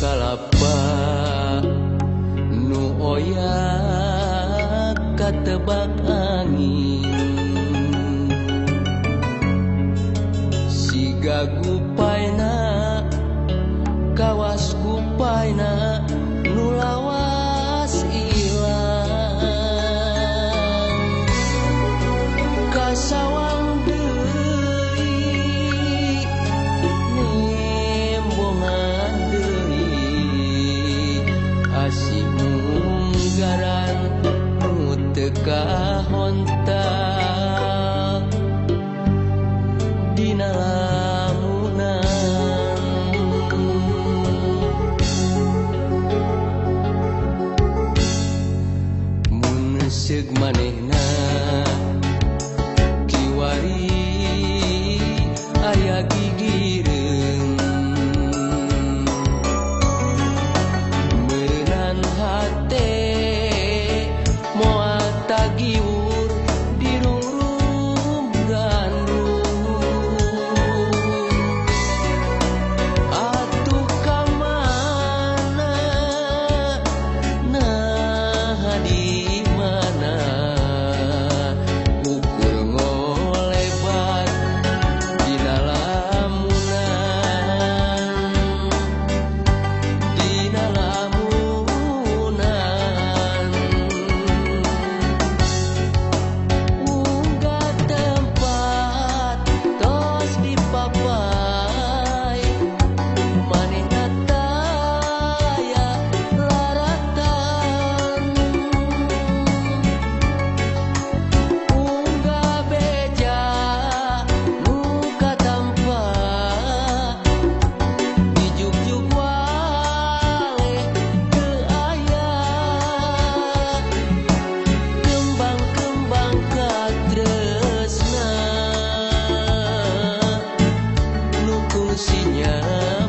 Kalapa nu oyak katebak angin, siga gupaina kawas gupaina nu lawas ilang kasawang deui nembongan deui asih munggaran nu teu kahontal dina lamunan. Mun seug manehna kiwari aya gigireun, meureunan hate moal tagiwur dirungrum gandrung. Atuh ka mana nah di mana ukur ngolebat dina lamunan, dina lamunan. Unggah tempat tos dipapai manehna taya laratan, unggah beja nu katampa dijugjug wale teu aya, kembang-kembang katresna nu kungsi nyata.